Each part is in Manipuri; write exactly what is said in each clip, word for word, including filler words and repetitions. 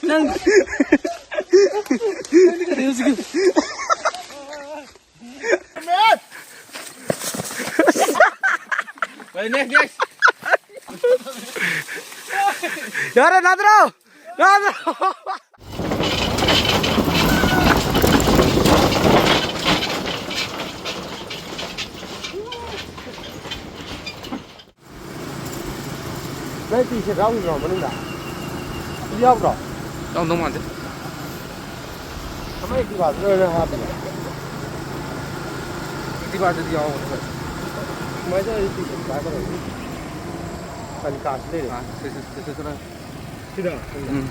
ꯅꯪ ꯅꯪꯗꯤ ꯀꯔꯤ ꯍꯧꯖꯤꯛ? ꯌꯥꯔꯦ, ꯅꯠꯇ꯭ꯔꯣ? ꯅꯠꯇ꯭ꯔꯣ? ꯅꯪ ꯇꯤ ꯁꯦꯠ ꯌꯥꯎꯈꯤꯗ꯭ꯔꯣ ꯃꯅꯨꯡꯗ? ꯑꯗꯨ ꯌꯥꯎꯗ꯭ꯔꯣ? ꯌꯥꯎꯗꯧ ꯃꯥꯟꯗꯦ꯫ ꯑꯃ ꯑꯦꯛꯇꯤꯚꯥꯗꯨꯗ ꯑꯣꯏꯅ ꯍꯥꯞꯄꯤꯔꯣ? ꯑꯦꯛꯇꯤꯚꯥꯗꯗꯤ ꯌꯥꯎꯕꯅꯦ, ꯍꯣꯏ꯫ ꯀꯃꯥꯏꯅ ꯇꯧꯔꯗꯤ ꯇꯤ ꯁꯦꯠ ꯄꯥꯏꯒꯗꯧꯕ? ꯀꯔꯤ ꯀꯥꯁꯤ ꯂꯩꯔꯦ? ꯑꯥ, ꯁꯤ, ꯁꯤ, ꯁꯤ, ꯁꯤ, ꯁꯤ, ꯁꯤꯗ? ꯎꯝ꯫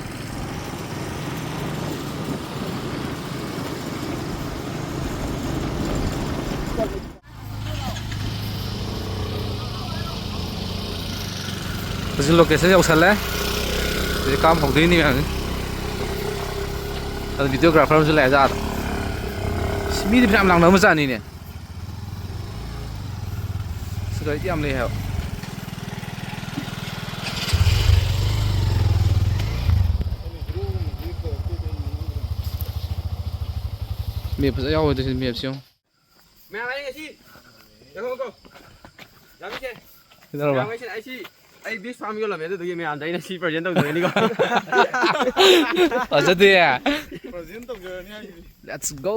ꯍꯧꯖꯤꯛ ꯂꯣꯀꯦꯁꯟ ꯌꯧꯁꯜꯂꯦ꯫ ꯍꯧꯖꯤꯛ ꯀꯥꯞ ꯍꯧꯗꯣꯏꯅꯤ ꯃꯌꯥꯝꯁꯦ꯫ ꯑꯗꯨ ꯚꯤꯗꯤꯑꯣꯒ꯭ꯔꯥꯐꯔ ꯑꯃꯁꯨ ꯂꯩ ꯑꯖꯥꯗ꯫ ꯑꯁ, ꯃꯤꯗꯤ ꯐꯅꯌꯥꯝ ꯂꯥꯡꯅꯕ ꯃꯆꯥꯅꯤꯅꯦ꯫ ꯁꯤꯗ ꯑꯩꯗꯤ ꯌꯥꯝ ꯂꯩ ꯍꯥꯏꯕ꯫ ꯃꯦꯞ ꯐꯖ ꯌꯥꯎꯋꯦ ꯑꯗꯨꯁꯨ ꯃꯦꯞꯁꯦ ꯌꯦꯡꯉꯣ꯫ ꯃꯌꯥꯝ ꯑꯩ ꯉꯁꯤ ꯌꯦꯡꯉꯣꯀꯣ꯫ ꯌꯥꯝꯃꯤꯁꯦ꯫ ꯀꯩꯗꯧꯔꯕ? ꯃꯌꯥꯝ ꯑꯩꯁꯦ ꯑꯩꯁꯤ ꯑꯩ ꯕꯤꯁ ꯐꯥꯝ ꯌꯣꯜꯂꯝꯃꯦ ꯑꯗꯨꯗꯨꯒꯤ ꯃꯌꯥꯝꯗ ꯑꯩꯅ ꯁꯤ ꯄ꯭ꯔꯖꯦꯟ ꯇꯧꯖꯒꯅꯤꯀꯣ꯫ ꯐꯖꯗꯦ꯫ ꯄ꯭ꯔꯖꯦꯟ ꯇꯧꯖꯔꯅꯤ ꯍꯥꯏꯁꯤꯗꯤ꯫ Let's go.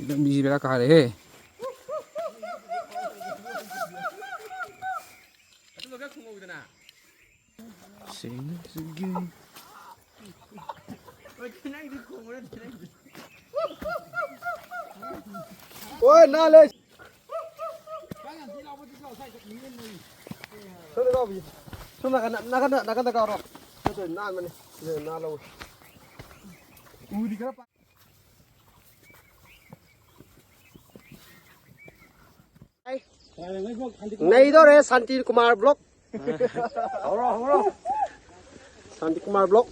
ꯂꯝꯕꯤꯁꯤ ꯕꯦꯔꯥ ꯀꯥꯔꯦꯍꯦ꯫ ꯍꯣꯏ, ꯅꯥꯜꯂꯦ꯫ ꯁꯣꯝꯗ ꯀꯥꯎꯕꯤ꯫ ꯁꯣꯝ ꯅꯥꯀꯟꯗ, ꯅꯥꯀꯟꯗ, ꯅꯥꯀꯟꯗ ꯀꯥꯎꯔꯣ꯫ ꯅꯠꯇ꯭ꯔꯗꯤ ꯅꯥꯟꯕꯅꯤ꯫ ꯁꯤꯗ ꯅꯥꯜꯍꯧꯋꯤ꯫ ꯎꯗꯤ ꯈꯔ ꯄꯥ-, ꯅꯩꯗꯧꯔꯦ ꯁꯥꯟꯇꯤ ꯀꯨꯃꯥꯔ ꯕ꯭ꯂꯣꯛ꯫ ꯍꯧꯔꯣ, ꯍꯧꯔꯣ꯫ ꯁꯥꯟꯇꯤ ꯀꯨꯃꯥꯔ ꯕ꯭ꯂꯣꯛ꯫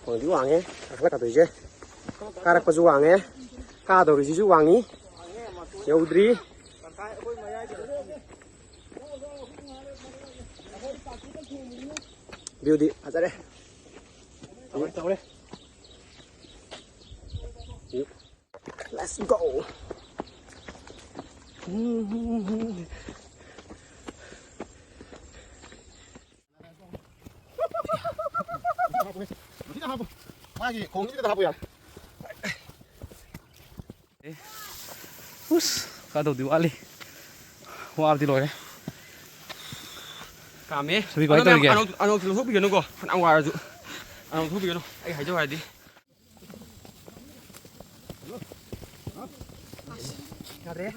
ꯋꯥꯡꯗꯤ ꯋꯥꯡꯉꯦ, ꯀꯥꯈꯠꯂꯛꯀꯗꯣꯏꯁꯦ꯫ ꯀꯥꯔꯛꯄꯁꯨ ꯋꯥꯡꯉꯦ, ꯀꯥꯗꯧꯔꯤꯁꯤꯁꯨ ꯋꯥꯡꯉꯤ, ꯌꯧꯗ꯭ꯔꯤ꯫ ꯚ꯭ꯌꯨꯗꯤ ꯐꯖꯔꯦ꯫ ꯇꯧꯔꯦ, ꯇꯧꯔꯦ꯫ Let's go. ꯃꯥꯒꯤ ꯈꯣꯡꯁꯤꯗ ꯍꯥꯞꯄꯨ ꯌꯥꯔꯦ꯫ ꯎꯁ, ꯀꯥꯗꯧꯗꯤ ꯋꯥꯠꯂꯤ꯫ ꯋꯥꯕꯗꯤ ꯂꯣꯏꯔꯦ꯫ ꯀꯥꯝꯃꯦ꯫ ꯁꯨꯕꯤ, ꯀꯃꯥꯏ ꯑꯗꯣ ꯃꯌꯥꯝ ꯇꯧꯔꯤꯒꯦ? ꯑꯅꯧ-, ꯑꯅꯧ ꯂꯧꯊꯣꯛꯄꯤꯒꯅꯨꯀꯣ꯫ ꯐꯅꯌꯥꯝ ꯋꯥꯔꯁꯨ꯫ ꯑꯅꯧ ꯂꯧꯊꯣꯛꯄꯤꯒꯅꯨ꯫ ꯑꯩ ꯍꯥꯏꯖꯧ ꯍꯥꯏꯔꯗꯤ꯫ ꯌꯥꯗ꯭ꯔꯦ꯫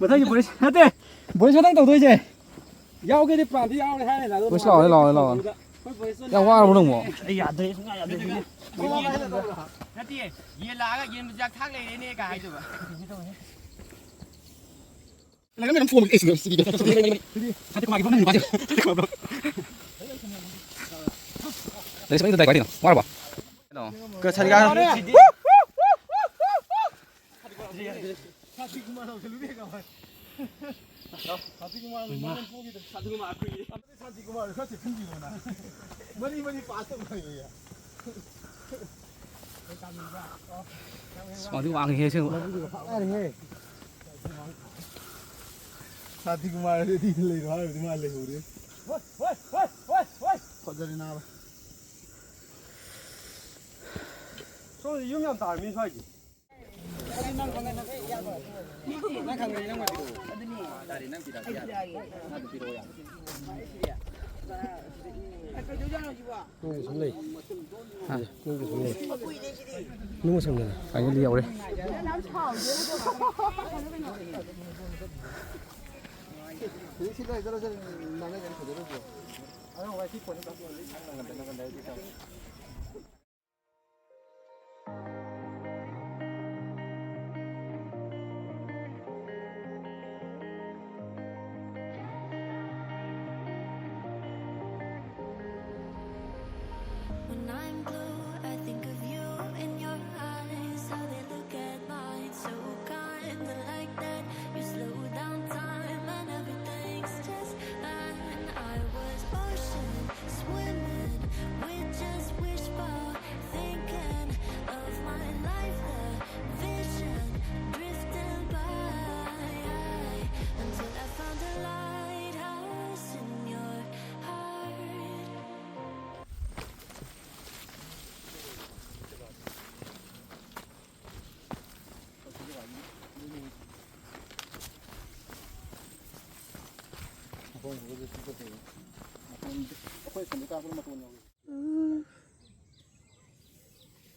ꯃꯊꯪꯒꯤ ꯕꯣꯔꯤꯁ ꯅꯠꯇꯦ, ꯕꯣꯔꯤꯁ ꯃꯊꯪ ꯇꯧꯗꯣꯏꯁꯦ꯫ ꯌꯥꯎꯒꯦꯗꯤ ꯄ꯭ꯔꯥꯟꯗꯤ ꯌꯥꯎꯔꯦ ꯍꯥꯏꯔꯦ꯫ ꯕꯣꯔꯤꯁ ꯂꯥꯛꯑꯣꯅꯦ, ꯂꯥꯛꯑꯣꯅꯦ, ꯂꯥꯛꯑꯣꯅꯦ꯫ ꯑꯩꯈꯣꯏ ꯕꯣꯔꯤꯁ ꯌꯥꯝ ꯋꯥꯔꯕꯣ ꯅꯪꯕꯣ? ꯑꯩ ꯌꯥꯗ꯭ꯔꯦ, ꯁꯨꯡꯌꯥ ꯌꯥꯗ꯭ꯔꯦ꯫ ꯅꯠꯇꯦ, ꯌꯦꯟ ꯂꯥꯛꯑꯒ ꯌꯦꯟ ꯃꯆꯤꯟꯖꯥꯛ ꯊꯥꯛ ꯂꯩꯔꯦꯅꯦ ꯀꯥꯏ ꯍꯥꯏꯗꯣꯏꯕ꯫ ꯂꯩꯔꯝꯃꯦ, ꯑꯗꯨꯝ ꯊꯣꯡꯉꯦ꯫ ꯑꯦ, ꯁꯤꯗ, ꯁꯤꯗꯤ ꯁꯥꯟꯇꯤ ꯀꯨꯃꯥꯔꯒꯤ ꯐꯝꯃꯤ ꯅꯨꯄꯥꯁꯦ꯫ ꯂꯩꯁꯃꯥ, ꯏꯗ ꯗꯥꯏ ꯀꯥꯏꯗꯩꯅꯣ? ꯋꯥꯔꯕꯣ? ꯀ-, ꯁꯟ ꯀ-, ꯁꯥꯟꯇꯤ ꯀꯨꯃꯥꯔ ꯈꯔ ꯆꯦꯛꯁꯤꯟꯕꯤꯔꯣꯅ꯫ ꯃꯔꯤ ꯃꯔꯤ ꯄꯥꯁ ꯇꯧꯈ꯭ꯔꯦ꯫ ꯁ꯭ꯋꯥꯗꯤ ꯋꯥꯡꯉꯤꯍꯦ, ꯑꯁꯦꯡꯕ꯫ ꯁꯥꯟꯇꯤ ꯀꯨꯃꯥꯔ ꯔꯦꯗꯤꯗ ꯂꯩꯔꯣ ꯍꯥꯏꯔꯕꯗꯤ ꯃꯥ ꯂꯩꯍꯧꯔꯦ꯫ ꯐꯖꯔꯦ ꯅꯥꯕ꯫ ꯁꯣꯝꯗ ꯌꯨꯝ ꯌꯥꯝ ꯇꯥꯔꯝꯃꯤ ꯁ꯭ꯋꯥꯏꯁꯦ꯫ ꯅꯪꯒꯤ ꯁꯨꯝ ꯂꯩ꯫ ꯍꯥ? ꯅꯪꯒꯤ ꯁꯨꯝ ꯂꯩ꯫ ꯅꯨꯡ ꯁꯝꯗꯅ꯫ ꯐꯥꯏꯅꯦꯜꯂꯤ ꯌꯧꯔꯦ꯫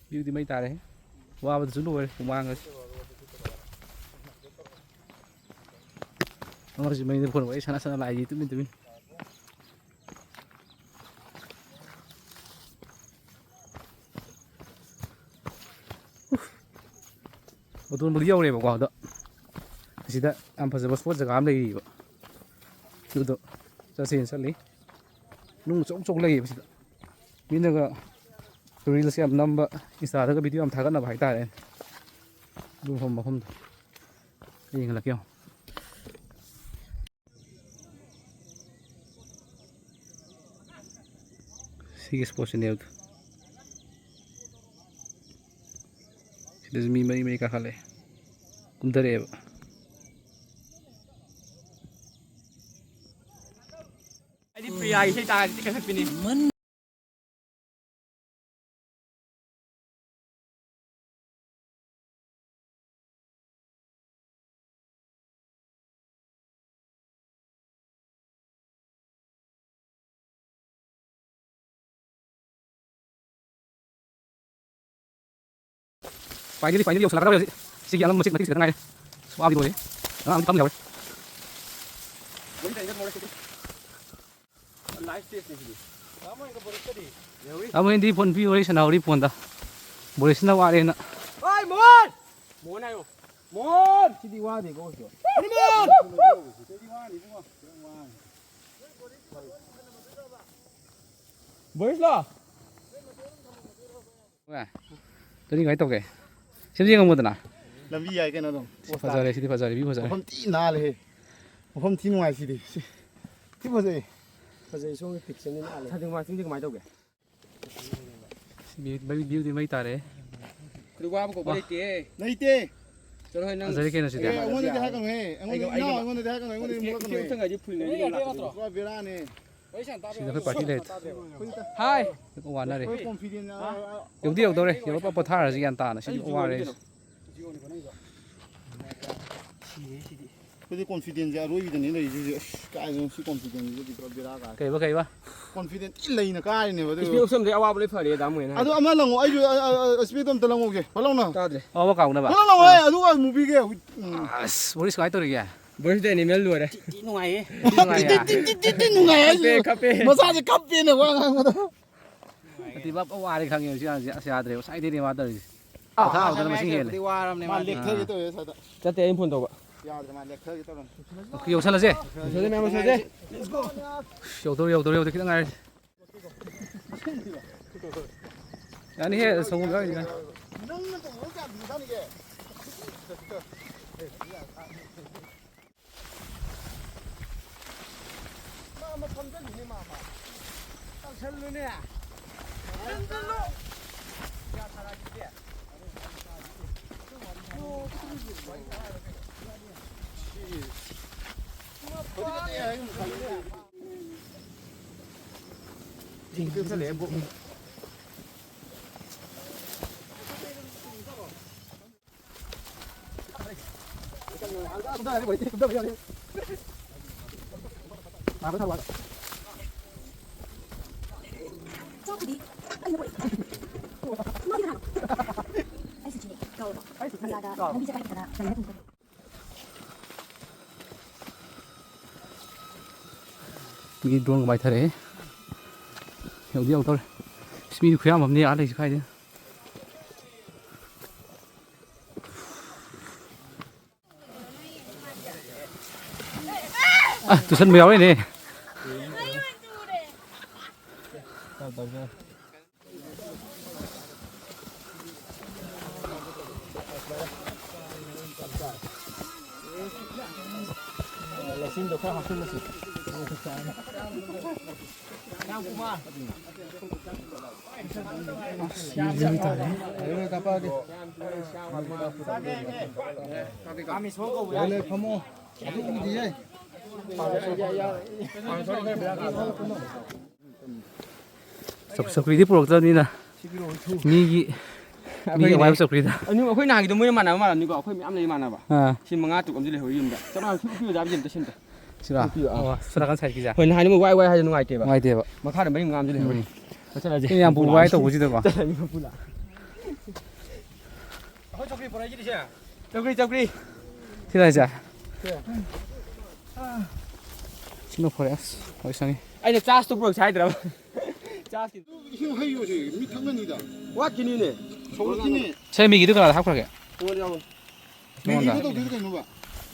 Viewꯗꯤ ꯃꯩ ꯇꯥꯔꯦ꯫ ꯋꯥꯕꯗꯁꯨ ꯂꯣꯏꯔꯦ ꯍꯨꯃꯥꯡꯒꯁꯦ꯫ ꯑꯉꯥꯡꯁꯤ ꯃꯩꯗ ꯐꯣꯟ ꯋꯥꯔꯤ ꯁꯥꯟꯅ ꯁꯥꯟꯅ ꯂꯥꯛꯏ ꯇꯨꯃꯤꯟ ꯇꯨꯃꯤꯟ꯫ ꯃꯇꯣꯟꯕꯨꯗꯤ ꯌꯧꯔꯦꯕꯀꯣ, ꯑꯗꯣ ꯑꯁꯤꯗ ꯌꯥꯝ ꯐꯖꯕ ꯁ꯭ꯄꯣꯠ ꯖꯒꯥ ꯑꯃ ꯂꯩꯔꯤꯕ, ꯑꯗꯨꯗꯣ ꯆꯠꯁꯦꯅ ꯆꯠꯂꯤ꯫ ꯅꯨꯡ ꯑꯆꯧ ꯑꯆꯧ ꯂꯩꯌꯦꯕ ꯁꯤꯗ, ꯃꯤꯅꯒ ꯔꯤꯜꯁ ꯌꯥꯝ ꯅꯝꯕ, ꯏꯟꯁꯇꯥꯗꯒ ꯚꯤꯗꯤꯑꯣ ꯌꯥꯝ ꯊꯥꯒꯠꯅꯕ ꯍꯥꯏꯇꯥꯔꯦ꯫ ꯑꯗꯨ ꯃꯐꯝ, ꯃꯐꯝꯗꯣ ꯑꯩ ꯌꯦꯡꯍꯜꯂꯛꯀꯦ ꯌꯦꯡꯉꯣ꯫ ꯁꯤꯒꯤ ꯁ꯭ꯄꯣꯠꯁꯤꯅꯦꯕ꯫ ꯁꯤꯗꯁꯨ ꯃꯤ ꯃꯔꯤ ꯃꯔꯤ ꯀꯥꯈꯠꯂꯛꯑꯦ, ꯀꯨꯝꯊꯔꯛꯑꯦꯕ꯫ ꯑꯩꯗꯤ ꯄ꯭ꯔꯤꯌꯥꯒꯤ ꯏꯁꯩ ꯇꯥꯔꯗꯤ ꯀꯟꯈꯠꯄꯤꯅꯤ꯫ Finally, finally ꯌꯧꯁꯜꯂꯛꯀꯗꯧꯔꯦ ꯍꯧꯖꯤꯛ꯫ ꯁꯤꯒꯤ ꯑꯉꯝꯕ ꯃꯆꯤꯠ ꯃꯇꯤꯛ ꯁꯤꯗ ꯉꯥꯏꯔꯦ꯫ ꯋꯥꯕꯗꯤ ꯂꯣꯏꯔꯦ꯫ ꯑꯉꯥꯡꯗꯤ ꯐꯝ ꯌꯥꯎꯔꯦ꯫ ꯑꯃꯨꯛ ꯍꯦꯟꯗꯤ ꯐꯣꯟ ꯄꯤ ꯋꯥꯔꯤ ꯁꯥꯟꯅꯍꯧꯔꯤ ꯐꯣꯟꯗ꯫ ꯕꯣꯔꯤꯁꯅ ꯋꯥꯔꯦꯅ꯫ ꯍꯣꯏ, ꯃꯣꯍꯟ! ꯃꯣꯍꯟ ꯍꯥꯏꯌꯣ꯫ ꯃꯣꯍꯟ! ꯁꯤꯗꯤ ꯋꯥꯗꯦꯀꯣ, ꯀꯩꯁꯨ꯫ ꯍꯅꯨꯃꯥꯟ! ꯕꯣꯔꯤꯁꯂꯣ? ꯑꯗꯨꯗꯤ ꯀꯃꯥꯏꯅ ꯇꯧꯒꯦ? ꯁꯤꯝ ꯌꯦꯡꯉꯝꯃꯨꯗꯅ꯫ ꯂꯝꯕꯤ ꯌꯥꯏ ꯀꯩꯅꯣ ꯑꯗꯨꯝ꯫ ꯁꯤ ꯐꯖꯔꯦ, ꯁꯤꯗꯤ ꯐꯖꯔꯦ, view ꯐꯖꯔꯦ꯫ ꯃꯐꯝ ꯊꯤ ꯅꯥꯜꯂꯦꯍꯦ꯫ ꯃꯐꯝ ꯊꯤ ꯅꯨꯡꯉꯥꯏ ꯁꯤꯗꯤ꯫ ꯁꯤ ꯊꯤ ꯐꯖꯩ꯫ ꯐꯖꯩ, ꯁꯣꯝꯒꯤ pictureꯅꯤ ꯅꯥꯜꯂꯦ꯫ ꯁꯥꯗꯤꯡ ꯃꯥꯔꯖꯤꯡꯗꯤ ꯀꯃꯥꯏꯅ ꯇꯧꯒꯦ? View, ꯃꯩ, viewꯗꯤ ꯃꯩ ꯇꯥꯔꯦ꯫ ꯑꯩꯈꯣꯏ ꯋꯥꯕ ꯀꯧꯕ ꯋꯥ꯫ ꯂꯩꯇꯦ꯫ ꯂꯩꯇꯦ꯫ ꯆꯠꯂꯣꯍꯦ ꯅꯪ꯫ ꯐꯖꯔꯦ ꯀꯩꯅꯣ ꯁꯤꯗꯤ꯫ ꯑꯦ, ꯑꯩꯉꯣꯟꯗꯗꯤ ꯍꯥꯏꯔꯛꯀꯅꯨꯍꯦ꯫ ꯑꯩꯉꯣ-, ꯑꯩꯉꯣꯟꯗ, ꯑꯩꯉꯣ-, ꯏꯅꯥꯎ, ꯑꯩꯉꯣꯟꯗꯗꯤ ꯍꯥꯏꯔꯛꯀꯅꯨ, ꯑꯩꯉꯣꯟꯗꯗꯤ ꯏꯁꯀꯦ-, ꯃꯨꯠꯂꯛꯀꯅꯨꯍꯦ꯫ ꯏꯁꯀꯦꯞꯇ ꯉꯥꯏꯗꯤ ꯐꯨꯜ ꯉꯥꯏꯗꯤ ꯂꯥꯛꯇ꯭ꯔꯣ? ꯄꯨꯔꯥ ꯕꯦꯔꯥꯅꯦ꯫ ꯁꯤꯗ ꯑꯩꯈꯣꯏ party ꯂꯩꯔꯦ꯫ ꯍꯥꯏ꯫ ꯑꯩꯈꯣꯏ ꯋꯥꯅꯔꯦ꯫ ꯑꯩꯈꯣꯏ confident, ꯍꯥ? ꯑ, ꯑ, ꯌꯧꯗꯤ ꯌꯧꯗꯧꯔꯦ꯫ ꯌꯧꯔꯛꯄ ꯄꯣꯊꯥꯔꯁꯤ ꯒ꯭ꯌꯥꯟ ꯇꯥꯅ꯫ ꯁꯤꯗꯤ ꯑꯩ ꯋꯥꯔꯦ꯫ ꯖꯤꯑꯣꯅꯤ ꯀꯩꯅꯣ꯫ ꯖꯤꯑꯣꯅꯤ ꯀꯩꯅꯣ꯫ ꯁꯤꯔꯦ ꯁꯤꯗꯤ꯫ ꯑꯩꯈꯣꯏꯗꯤ ꯀꯣꯟꯐꯤꯗꯦꯟꯁꯁꯦ ꯑꯔꯣꯏꯕꯤꯗꯅꯦ ꯂꯩꯔꯤꯁꯦ꯫ ꯑꯁ, ꯀꯥꯏꯗꯅꯣ ꯁꯤ ꯀꯣꯟꯐꯤꯗꯦꯟꯁꯁꯤꯗꯤ ꯄꯨꯔꯥ ꯕꯦꯔꯥ ꯀꯥꯔꯦ꯫ ꯀꯩꯕ, ꯀꯩꯕ? ꯀꯣꯟꯐꯤꯗꯦꯟ ꯊꯤ ꯂꯩꯅ ꯀꯥꯔꯤꯅꯦꯕ ꯑꯗꯨ꯫ ꯏꯁꯄꯤꯠ ꯑꯣꯞꯁꯟꯗꯩ ꯑꯋꯥꯕ ꯂꯣꯏ ꯐꯔꯦ ꯗꯥ ꯃꯣꯏꯅ ꯑꯗꯨ ꯍꯥꯏ꯫ ꯑꯃ ꯂꯪꯉꯣ, ꯑꯩꯁꯨ, ꯑ, ꯑ, ꯑ, ꯏꯁꯄꯤꯠ ꯑꯝꯇ ꯂꯪꯉꯧꯒꯦ꯫ ꯐꯠ ꯂꯥꯎꯅ꯫ ꯇꯥꯗ꯭ꯔꯦ꯫ ꯑꯋꯥ ꯀꯥꯎꯅꯕ꯫ ꯐꯠ ꯂꯥꯎꯅ ꯂꯪꯉꯣ, ꯑꯩ ꯑꯗꯨꯒ movieꯒꯤ ꯍꯧꯖꯤꯛ, ꯎꯝ꯫ ꯑꯁ, ꯕꯣꯔꯤꯁ ꯀꯃꯥꯏꯅ ꯇꯧꯔꯤꯒꯦ? ꯕꯣꯔꯤꯁꯇ ꯑꯦꯅꯤꯃꯦꯜ ꯂꯣꯏꯔꯦ꯫ ꯊꯤ ꯅꯨꯡꯉꯥꯏꯌꯦ꯫ ꯅꯨꯡꯉꯥꯏꯌꯦ꯫ ꯇꯤ, ꯇꯤ, ꯇꯤ, ꯇꯤ, ꯅꯨꯡꯉꯥꯏ ꯍꯥꯏꯁꯤꯕꯨ꯫ ꯀꯞꯄꯦ, ꯀꯞꯄꯦ꯫ ꯃꯁꯥꯁꯦ ꯀꯞꯄꯦꯅ ꯋꯥ ꯉꯥꯡꯕꯗ꯫ ꯑꯇꯤꯕ ꯋꯥꯔꯦ ꯈꯪꯉꯦ ꯍꯧꯖꯤꯛ ꯑꯉꯥꯡꯁꯦ꯫ ꯑꯁ, ꯌꯥꯗ꯭ꯔꯦ꯫ ꯉꯁꯥꯏꯗꯩꯅꯦ ꯃꯥ ꯇꯧꯔꯤꯁꯦ꯫ ꯄꯣꯊꯥꯍꯧꯗꯅ ꯃꯁꯤꯡ ꯍꯦꯜꯂꯦ꯫ ꯃꯥ ꯂꯦꯛꯊꯒꯦ ꯇꯧꯋꯦ ꯁ꯭ꯋꯥꯏꯗ꯫ ꯆꯠꯇꯦ, ꯑꯩꯅ ꯐꯣꯟ ꯇꯧꯕ꯫ ꯌꯥꯗ꯭ꯔꯦ, ꯃꯥ ꯂꯦꯛꯊꯒꯦ ꯇꯧꯔꯝꯃꯦ꯫ ꯑꯣꯀꯦ, ꯌꯧꯁꯜꯂꯁꯦ꯫ ꯌꯧꯁꯜꯂꯦ, ꯃꯌꯥꯝ ꯌꯧꯁꯜꯂꯁꯦ꯫ ꯌꯧꯗꯧꯔꯦ, ꯌꯧꯗꯧꯔꯦ, ꯌꯧꯗꯧꯔꯦ, ꯈꯤꯇꯪ ꯉꯥꯏꯔꯦ꯫ ꯌꯥꯅꯤꯍꯦ, ꯁꯪꯒꯣꯝ ꯌꯥꯎꯔꯤꯁꯤꯅ꯫ ꯅꯪꯅ ꯇꯧꯕ ꯀꯌꯥꯝ ꯊꯨꯖꯥꯠꯅꯤꯒꯦ? ꯃꯥ ꯑꯃ ꯐꯝꯖꯜꯂꯤꯅꯦ, ꯃꯥ, ꯃꯥ꯫ ꯇꯧꯁꯜꯂꯨꯅꯦ꯫ ꯆꯪꯁꯜꯂꯨ꯫ ꯃꯤ ꯗ꯭ꯔꯣꯟꯒ ꯄꯥꯏꯊꯔꯛꯑꯦ꯫ ꯌꯧꯗꯤ ꯌꯧꯗꯧꯔꯦ꯫ ꯏꯁ, ꯃꯤꯗꯤ ꯈꯨꯌꯥꯝ ꯑꯃꯅꯦ ꯑꯥ ꯂꯩꯁꯦ ꯀꯥꯏꯗꯩꯅꯣ꯫ ꯑ, ꯇꯨꯁꯟꯕ ꯌꯥꯎꯔꯦꯅꯦ꯫ ꯆꯧ-, ꯆꯧꯀ꯭ꯔꯤꯗꯤ ꯄꯨꯔꯛꯇꯕꯅꯤꯅ ꯃꯤꯒꯤ ꯃꯤꯒꯤ ꯑꯩꯈꯣꯏꯒꯤꯗꯤ ꯑꯋꯥꯏꯕ ꯆꯧꯀ꯭ꯔꯤꯗ꯫ ꯑꯅꯤ, ꯑꯩꯈꯣꯏ ꯅꯍꯥꯟꯒꯤꯗꯣ ꯃꯣꯏꯅ ꯃꯥꯟꯅꯕ ꯃꯥꯟꯅꯕꯅꯤꯀꯣ, ꯑꯩꯈꯣꯏ ꯃꯌꯥꯝ ꯂꯩ ꯃꯥꯟꯅꯕ꯫ ꯑꯥ꯫ ꯁꯤ ꯃꯉꯥ ꯇꯔꯨꯛ ꯑꯃꯁꯨ ꯂꯩꯍꯧꯔꯤ ꯌꯨꯝꯗ꯫ ꯆꯞ ꯃꯥꯟꯅꯕ ꯁꯤ ꯎꯄꯤ ꯑꯣꯖꯥ ꯑꯃꯁꯨ ꯑꯝꯇ ꯁꯤꯟꯗ꯫ ꯁꯤꯔꯥ? ꯎꯄꯤ, ꯑꯥ꯫ ꯑꯣ, ꯁꯣꯝ ꯅꯥꯀꯟ ꯁꯥꯏꯠꯀꯤꯁꯦ꯫ ꯍꯣꯏ, ꯅꯍꯥꯟ ꯃꯣꯏ ꯋꯥꯏ ꯋꯥꯏ ꯍꯥꯏꯗꯣ ꯅꯨꯡꯉꯥꯏꯇꯦꯕ꯫ ꯅꯨꯡꯉꯥꯏꯇꯦꯕ꯫ ꯃꯈꯥꯗ ꯃꯔꯤ ꯃꯉꯥ ꯑꯃꯁꯨ ꯂꯩꯍꯧꯔꯤ꯫ ꯎꯝ꯫ ꯆꯠꯂꯁꯦ꯫ ꯁꯤ ꯌꯥꯝ ꯄꯨꯕ ꯍꯥꯏ ꯇꯧꯕꯁꯤꯗꯀꯣ꯫ ꯆꯠꯂꯁꯤ ꯃꯄꯨ ꯂꯥꯛꯑꯦ꯫ ꯑꯩꯈꯣꯏ ꯆꯧꯀ꯭ꯔꯤ ꯄꯨꯔꯛꯏꯁꯤꯗꯤ ꯁꯦ꯫ ꯆꯧꯀ꯭ꯔꯤ, ꯆꯧꯀ꯭ꯔꯤ꯫ ꯁꯤꯔꯥ ꯍꯥꯏꯁꯦ? ꯁꯤꯅ ꯐꯔꯦ꯫ ꯑꯁ, ꯍꯣꯏ, ꯁꯪꯉꯤ꯫ ꯑꯩꯅ ꯆꯥꯔꯖꯇꯣ ꯄꯨꯔꯛꯁꯦ ꯍꯥꯏꯗ꯭ꯔꯕ? ꯆꯥꯔꯖꯀꯤ ꯏꯁꯤꯡ ꯍꯩꯌꯣꯁꯦ, ꯃꯤ ꯊꯛꯅꯅꯤꯗ꯫ ꯋꯥꯠꯈꯤꯅꯤꯅꯦ꯫ ꯁꯧꯔꯛꯈꯤꯅꯤ꯫ ꯁꯦ, ꯃꯤꯒꯤꯗꯨ ꯀꯅꯥꯗ ꯍꯥꯞꯈ꯭ꯔꯒꯦ? ꯑꯩꯉꯣꯟꯗ ꯌꯥꯎꯕꯅꯤ꯫ ꯅꯉꯣꯟꯗ? ꯃꯤꯒꯤꯗ ꯇꯧꯗꯣꯏꯗꯤ ꯀꯩꯅꯣꯕ?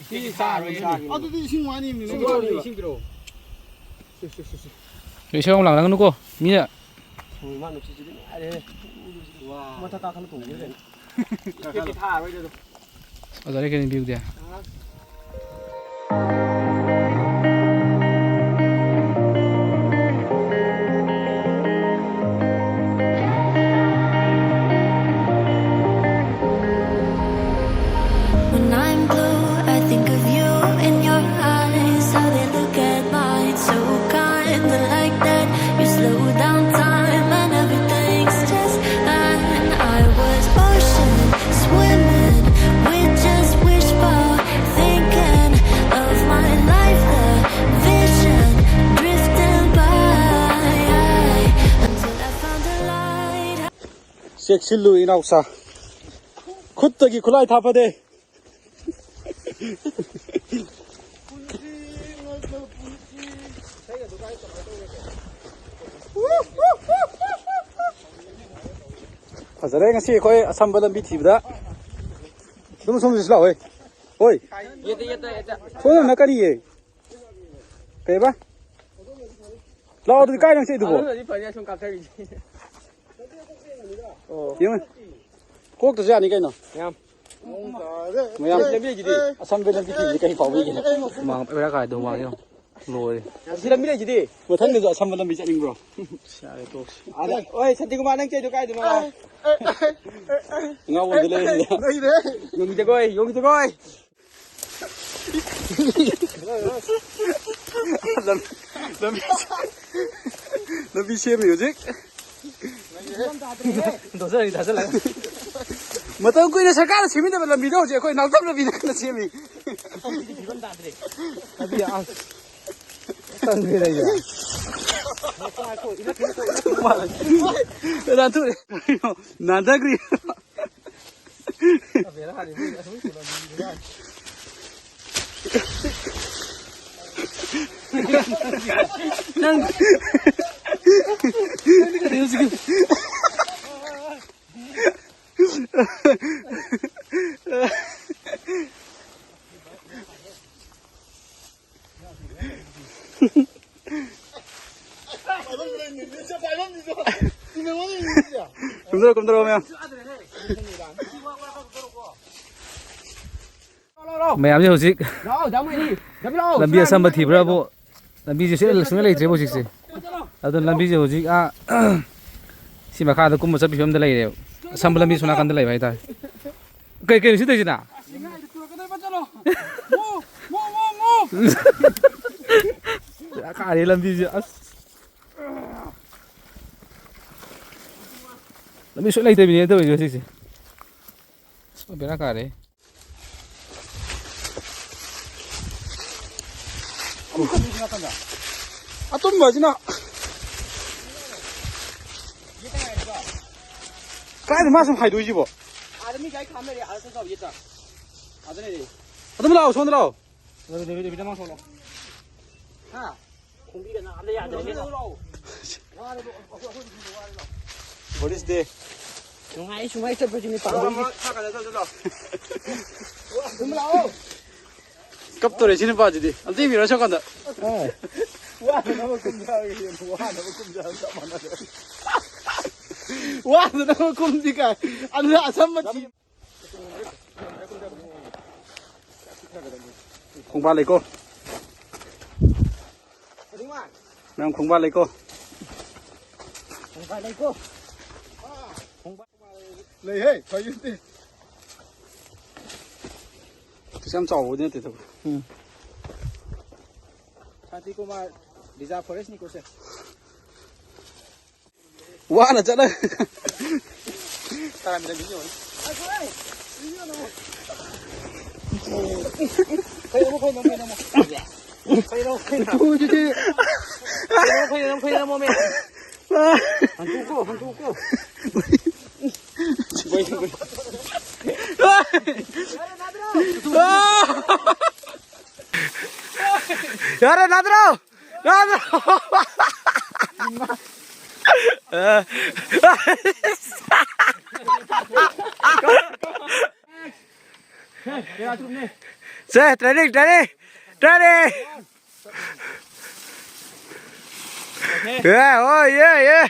ꯏꯁꯤꯡ ꯊꯥꯔꯣꯏꯅꯦ꯫ ꯑꯗꯨꯗꯤ ꯏꯁꯤꯡ ꯋꯥꯅꯤꯅꯦ꯫ ꯏꯁꯤꯡ ꯋꯥꯅꯤ, ꯏꯁꯤꯡ ꯄꯤꯔꯛꯑꯣ꯫ ꯁꯦ, ꯁꯦ, ꯁꯦ, ꯁꯦ꯫ ꯏꯁꯩ ꯑꯃꯨꯛ ꯂꯥꯡꯅꯒꯅꯨꯀꯣ꯫ ꯃꯤꯅ ꯍꯣꯏ, ꯃꯥ ꯅꯨꯡꯁꯤꯠꯁꯤꯗꯤ ꯅꯨꯡꯉꯥꯏꯔꯦꯍꯦ꯫ ꯋꯥ꯫ ꯃꯊꯛ ꯀꯥꯈꯠꯂ ꯇꯣꯡꯕ ꯌꯥꯏ꯫ ꯀꯥꯈꯠꯂꯣ꯫ ꯏꯁꯤꯡꯗꯤ ꯊꯥꯔꯣꯏꯗ ꯑꯗꯨꯝ꯫ ꯐꯖꯔꯦ ꯀꯩꯅꯣ ꯚ꯭ꯌꯨꯗꯤ꯫ When I'm blue, I think of you in your eyes, how they look at mine, so kinda like that. You slow down time and everything's just fine. I was ocean swimming with just wishful thinking of my life, the vision drifting by until I found the light. ꯆꯦꯛꯁꯤꯜꯂꯨ ꯏꯅꯥꯎꯁꯥ꯫ ꯈꯨꯠꯇꯒꯤ ꯈꯨꯠꯂꯥꯏ ꯊꯥ ꯐꯗꯦ꯫ ꯐꯖꯔꯦ ꯉꯁꯤ ꯑꯩꯈꯣꯏ ꯑꯁꯝꯕ ꯂꯝꯕꯤ ꯊꯤꯕꯗ꯫ ꯑꯗꯨꯝ ꯁꯣꯝꯗꯁꯨ ꯂꯥꯛꯑꯣ꯫ ꯍꯣꯏ꯫ ꯌꯦꯠꯇ, ꯌꯦꯠꯇ, ꯌꯦꯠꯇ꯫ ꯁꯣꯝꯗ ꯀꯔꯤꯌꯦ? ꯀꯩꯕ? ꯂꯥꯛꯑꯣ ꯑꯗꯨꯗꯤ ꯀꯥꯏ ꯅꯪ ꯆꯠꯂꯤꯗꯨꯕꯣ? ꯑꯗꯨꯅꯗꯤ ꯐꯅꯤ ꯑꯁꯨꯝ ꯀꯥꯞꯊꯈꯤꯁꯦ꯫ ꯑꯣ꯫ ꯌꯦꯡꯉꯨ꯫ ꯀꯣꯛꯇꯁꯨ ꯌꯥꯅꯤ ꯀꯩꯅꯣ꯫ ꯃꯌꯥꯝ꯫ ꯃꯌꯥꯝ꯫ ꯂꯝꯕꯤ ꯂꯩꯁꯤꯗꯤ꯫ ꯑꯁꯝꯕ ꯂꯝꯕꯤ ꯊꯤꯕꯁꯤ ꯀꯔꯤ ꯐꯥꯎꯕꯤꯒꯦ? ꯍꯨꯃꯥꯡ ꯕꯦꯔꯥ ꯀꯥꯏꯗꯣ ꯍꯨꯃꯥꯡ ꯌꯦꯡꯉꯣ꯫ ꯂꯣꯏꯔꯦ꯫ ꯑꯁꯤ ꯂꯝꯕꯤ ꯂꯩꯁꯤꯗꯤ꯫ ꯃꯊꯪꯗꯁꯨ ꯑꯁꯝꯕ ꯂꯝꯕꯤ ꯆꯠꯅꯤꯡꯕ꯭ꯔꯣ? ꯌꯥꯔꯦ ꯇꯣꯛꯁꯤ꯫ ꯑꯗ, ꯑꯣꯏ, ꯁꯥꯟꯇꯤꯀꯨꯃꯥꯔ ꯅꯪ ꯆꯠꯂꯤꯗꯣ ꯀꯥꯏꯗꯅꯣ? ꯑꯉꯥꯎꯕ ꯑꯝꯗ ꯂꯩꯔꯤꯗ꯫ ꯂꯩꯔꯦ꯫ ꯌꯣꯡꯒꯤ ꯖꯒꯣꯏ, ꯌꯣꯡꯒꯤ ꯖꯒꯣꯏ꯫ ꯂꯝ-, ꯂꯝꯕꯤ, ꯂꯝꯕꯤ ꯁꯦꯝꯃꯤ ꯍꯧꯖꯤꯛ꯫ ꯊꯥꯖꯜꯂꯒꯦ, ꯊꯥꯖꯜꯂꯒꯦ꯫ ꯃꯇꯝ ꯀꯨꯏꯅ ꯁꯔꯀꯥꯔꯅ ꯁꯦꯝꯕꯤꯗꯕ ꯂꯝꯕꯤꯗꯣ ꯍꯧꯖꯤꯛ ꯑꯩꯈꯣꯏ ꯅꯥꯎꯇꯝ ꯂꯝꯕꯤꯗ ꯀꯟꯅ ꯁꯦꯝꯃꯤ꯫ ꯂꯝꯕꯤ ꯑꯁ ꯇꯪꯈ꯭ꯔꯦ ꯑꯩꯁꯦ꯫ ꯅꯥꯟꯊꯨꯔꯦ꯫ ꯅꯥꯟꯊꯈ꯭ꯔꯦ꯫ ꯅꯪ ꯅꯪꯗꯤ ꯀꯩꯗꯧ ꯍꯧꯖꯤꯛ? ꯀꯨꯝꯊꯔꯣ, ꯀꯨꯝꯊꯔꯣ ꯃꯌꯥꯝ꯫ ꯃꯌꯥꯝꯁꯦ ꯍꯧꯖꯤꯛ ꯂꯥꯛꯑꯣ, ꯂꯥꯛꯑꯣ, ꯂꯥꯛꯑꯣ, ꯂꯥꯛꯑꯣ꯫ ꯂꯝꯕꯤ ꯑꯁꯝꯕ ꯊꯤꯕ꯭ꯔꯥꯕꯨ ꯂꯝꯕꯤꯁꯦ ꯁꯨꯡꯂꯩ, ꯁꯨꯡꯂꯩ ꯂꯩꯇ꯭ꯔꯦꯕ ꯍꯧꯖꯤꯛꯁꯦ꯫ ꯑꯗꯨꯅ ꯂꯝꯕꯤꯁꯦ ꯍꯧꯖꯤꯛ ꯑꯥ ꯁꯤ ꯃꯈꯥꯗ ꯀꯨꯝꯕ ꯆꯠꯄꯒꯤ ꯐꯤꯕꯝꯗ ꯂꯩꯔꯦꯕ꯫ ꯑꯁꯝꯕ ꯂꯝꯕꯤ ꯁꯣꯝ ꯅꯥꯀꯟꯗ ꯂꯩꯕ ꯍꯥꯏꯇꯥꯔꯦ꯫ ꯀꯩ, ꯀꯩꯅꯣ ꯁꯤ ꯇꯧꯔꯤꯁꯤꯅ? ꯕꯦꯔꯥ ꯀꯥꯔꯦ ꯂꯝꯕꯤꯁꯦ ꯑꯁ꯫ ꯂꯝꯕꯤ ꯁꯨꯡꯂꯩ ꯂꯩꯇꯕꯤꯅꯦ ꯇꯧꯔꯤꯁꯦ ꯍꯧꯖꯤꯛꯁꯦ꯫ ꯕꯦꯔꯥ ꯀꯥꯔꯦ꯫ ꯑꯇꯨꯝꯕꯁꯤꯅ ꯀꯥꯏꯗ ꯃꯥ ꯁꯨꯝ ꯍꯥꯏꯗꯣꯛꯏꯁꯤꯕꯣ? ꯑꯥꯗ ꯃꯤ ꯒꯥꯔꯤ ꯈꯥꯝ ꯂꯩꯔꯦ, ꯑꯥꯗ ꯆꯠꯈ꯭ꯔꯣ, ꯌꯦꯠꯇ꯫ ꯑꯥꯗ ꯂꯩꯔꯦ꯫ ꯑꯗꯨꯝ ꯂꯥꯛꯑꯣ, ꯁꯣꯝꯗ ꯂꯥꯛꯑꯣ꯫ ꯍꯥ? ꯈꯣꯡꯕꯤꯒ ꯅꯥꯕꯗ ꯌꯥꯗ꯭ꯔꯦꯅꯦ꯫ What is this? ꯅꯨꯡꯉꯥꯏ ꯁꯨꯃꯥꯏ ꯆꯠꯄꯁꯤꯅꯦ ꯄꯥꯝꯕꯩꯁꯦ꯫ ꯑꯗꯨꯝ ꯂꯥꯛꯑꯣ꯫ ꯀꯞꯇꯣꯔꯦ ꯁꯤ ꯅꯨꯄꯥꯁꯤꯗꯤ꯫ ꯑꯝꯇ ꯌꯦꯡꯕꯤꯔꯣ ꯁꯣꯝꯀꯥꯟꯗ꯫ ꯋꯥꯗꯅꯕ ꯀꯨꯝꯊꯔꯒ ꯌꯦꯡꯉꯨ, ꯋꯥꯅꯕ ꯀꯨꯝꯊꯔꯒ ꯆꯞ ꯃꯥꯟꯅꯔꯦ꯫ ꯋꯥꯗꯅꯕ ꯀꯨꯝꯁꯤ ꯀꯥꯏ꯫ ꯑꯗꯨꯅ ꯑꯁꯝꯕ ꯊꯤ-, ꯈꯣꯡꯕꯥꯜ ꯂꯩꯀꯣ꯫ ꯃꯌꯥꯝ ꯈꯣꯡꯕꯥꯜ ꯂꯩꯀꯣ꯫ ꯂꯩꯍꯦ, ꯐꯩꯌꯦ꯫ ꯀꯩꯁꯨ ꯌꯥꯝ ꯆꯥꯎꯕꯗꯤ ꯅꯠꯇꯦ ꯇꯧꯕ꯫ ꯎꯝ꯫ ꯁꯥꯟꯇꯤ ꯀꯨꯃꯥꯔ, ꯔꯤꯖꯥꯔꯚ ꯐꯣꯔꯦꯁꯅꯤꯀꯣ ꯁꯦ꯫ ꯋꯥꯅ ꯆꯠꯂ꯫ ꯇꯔꯥꯃꯤꯗ ꯃꯤ ꯌꯧꯔꯦ꯫ ꯀꯩꯅꯣ, ꯀꯩꯅꯣ, ꯀꯩꯅꯣ꯫ ꯀꯩꯅꯣ, ꯀꯩꯅꯣ꯫ ꯎꯗꯨꯗꯤ꯫ ꯀꯩꯅꯣ, ꯀꯩꯅꯣ, ꯀꯩꯅꯣ, ꯃꯣꯃꯦ꯫ ꯍꯟꯇꯣꯛꯀꯣ, ꯍꯟꯇꯣꯛꯀꯣ꯫ ꯒꯣꯏ, ꯒꯣꯏ꯫ ꯌꯥꯔꯦ, ꯅꯥꯗ꯭ꯔꯣ? ꯅꯥꯗ꯭ꯔꯣ? ꯁꯦ, training, training, training. ꯌꯦ, ꯍꯣꯏ, ꯌꯦ, ꯌꯦ꯫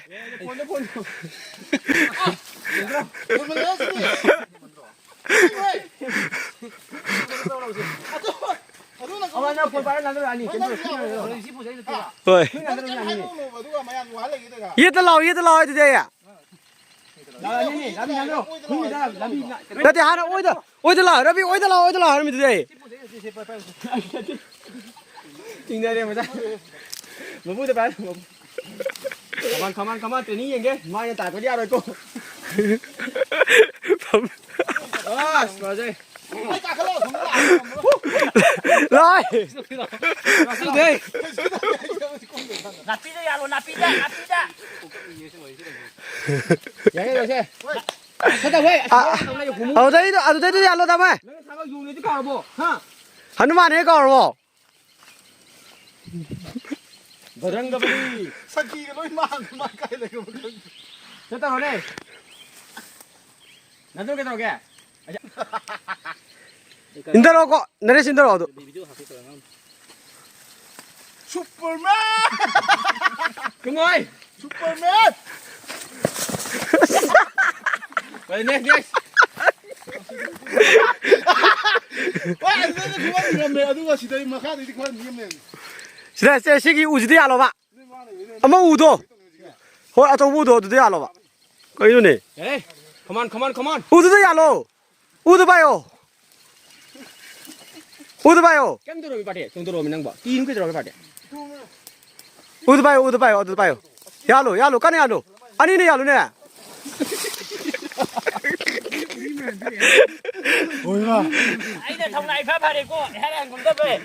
ꯑꯃꯅ ꯐꯣꯟ ꯄꯥꯏꯔ ꯅꯥꯟꯊꯔꯛꯑꯅꯤ, ꯀꯩꯅꯣ ꯇꯧꯔꯦ, ꯁꯤ ꯄꯨꯖꯩ ꯅꯠꯇꯦꯕ꯫ ꯍꯣꯏ꯫ ꯁꯤ ꯅꯥꯟꯊꯔꯛꯑꯅꯤ, ꯅꯥꯟꯊꯔꯛꯑꯅꯤ꯫ ꯌꯦꯠꯇ ꯂꯥꯛꯑꯣ, ꯌꯦꯠꯇ ꯂꯥꯛꯑꯣ ꯑꯗꯨꯗꯤ꯫ ꯂꯥꯛꯑꯅꯤ, ꯂꯥꯛꯑꯅꯤ, ꯂꯥꯛꯑꯅꯤ꯫ ꯈꯨꯟꯒꯤꯗ ꯂꯝꯕꯤ ꯂꯥꯛ-, ꯅꯠꯇꯦ, ꯍꯥꯟꯅ ꯑꯣꯏꯗ, ꯑꯣꯏꯗ ꯂꯥꯛꯑꯣ, ꯔꯕꯤ, ꯑꯣꯏꯗ ꯂꯥꯛꯑꯣ, ꯑꯣꯏꯗ ꯂꯥꯛꯑꯣ ꯍꯥꯏꯔꯝꯃꯤꯗꯨꯗꯤ ꯑꯩ꯫ ꯆꯤꯡꯅꯔꯦ ꯃꯆꯥ꯫ ꯃꯄꯨꯗ ꯄꯥꯏꯔꯣ, ꯃꯄꯨ꯫ Come on, come on, come on, training ꯌꯦꯡꯒꯦ꯫ ꯃꯥꯏꯅ ꯇꯥꯔꯛꯄꯗꯤ ꯌꯥꯔꯣꯏꯀꯣ꯫ ꯑꯁ, ꯐꯖꯩ꯫ ꯂꯥꯏ꯫ ꯅꯥꯄꯤꯗ ꯌꯥꯜꯂꯣ, ꯅꯥꯄꯤꯗ, ꯅꯥꯄꯤꯗ꯫ ꯌꯥꯏꯌꯦ, ꯌꯥꯏꯌꯦ꯫ ꯐꯠꯇꯕ, ꯑꯁ, ꯑ, ꯇꯧ ꯂꯩꯌꯨ, ꯈꯨꯃꯨ꯫ ꯑꯗꯨꯗꯩꯗꯣ, ꯑꯗꯨꯗꯩꯗꯣ ꯌꯥꯜꯂꯣ, ꯇꯥꯃꯣ꯫ ꯅꯪ ꯊꯕꯛ ꯌꯨꯝꯗꯗꯤ ꯀꯥꯎꯔꯕꯣ? ꯍꯥ? ꯍꯅꯨꯃꯥꯟ ꯍꯦꯛ ꯀꯥꯎꯔꯕꯣ? ꯕꯖꯔꯪꯒꯕꯂꯤ꯫ ꯁꯟꯊꯤꯒ ꯂꯣꯏ ꯃꯥꯡ-, ꯃꯥꯡ ꯀꯥꯏ ꯂꯩꯈ꯭ꯔꯕ ꯈꯪꯗꯦ꯫ ꯁꯤ ꯇꯧꯔꯣꯅꯦ꯫ ꯅꯠꯇ꯭ꯔꯣ ꯀꯩꯗꯧꯔꯒꯦ? ꯏꯟꯊꯔꯛꯑꯣꯀꯣ, ꯅꯔꯦꯁ ꯏꯟꯊꯔꯛꯑꯣ ꯑꯗꯨ꯫ Superman! ꯀꯨꯝꯃꯣꯏ! Superman! ꯍꯣꯏ, next, next. ꯍꯣꯏ, ꯑꯗꯨꯗꯩꯗꯤ ꯈꯨꯃꯟ ꯉꯝꯃꯦ, ꯑꯗꯨꯒ ꯁꯤꯗꯩ ꯃꯈꯥꯗꯩꯗꯤ ꯈꯔ ꯅꯦꯝꯃꯦ꯫ ꯁꯤꯗ, ꯁꯦ, ꯁꯤꯒꯤ ꯎꯁꯤꯗ ꯌꯥꯜꯂꯣꯕ꯫ ꯑꯃ ꯎꯗꯣ꯫ ꯍꯣꯏ, ꯑꯆꯧꯕ ꯎꯗꯣ ꯑꯗꯨꯗ ꯌꯥꯜꯂꯣꯕ꯫ ꯀꯩꯅꯣꯅꯦ? ꯑꯦ, come on, come on, come on. ꯎꯗꯨꯗ ꯌꯥꯜꯂꯣ꯫ ꯎꯗꯨ ꯄꯥꯏꯌꯣ꯫ ꯎꯗꯨ ꯄꯥꯏꯌꯣ꯫ ꯀꯩꯝ ꯇꯧꯔꯣꯏ, ꯄꯥꯇꯦ꯫ ꯁꯨꯝ ꯇꯧꯔꯣꯃꯤ ꯅꯪꯕꯣ꯫ ꯀꯤꯅꯨ ꯀꯩꯗꯧꯔꯒꯦ, ꯄꯥꯇꯦ? ꯎꯗꯨ ꯄꯥꯏꯌꯣ, ꯎꯗꯨ ꯄꯥꯏꯌꯣ, ꯑꯗꯨꯗ ꯄꯥꯏꯌꯣ꯫ ꯌꯥꯜꯂꯣ, ꯌꯥꯜꯂꯣ, ꯀꯟꯅ ꯌꯥꯜꯂꯣ꯫ ꯑꯅꯤꯅ ꯌꯥꯜꯂꯨꯅꯦ꯫ ꯑꯩꯅ ꯊꯧꯅꯥ ꯏꯐ ꯐꯔꯦꯀꯣ, ꯏꯍꯥꯟ ꯍꯥꯟ ꯀꯨꯝꯗꯕꯩ꯫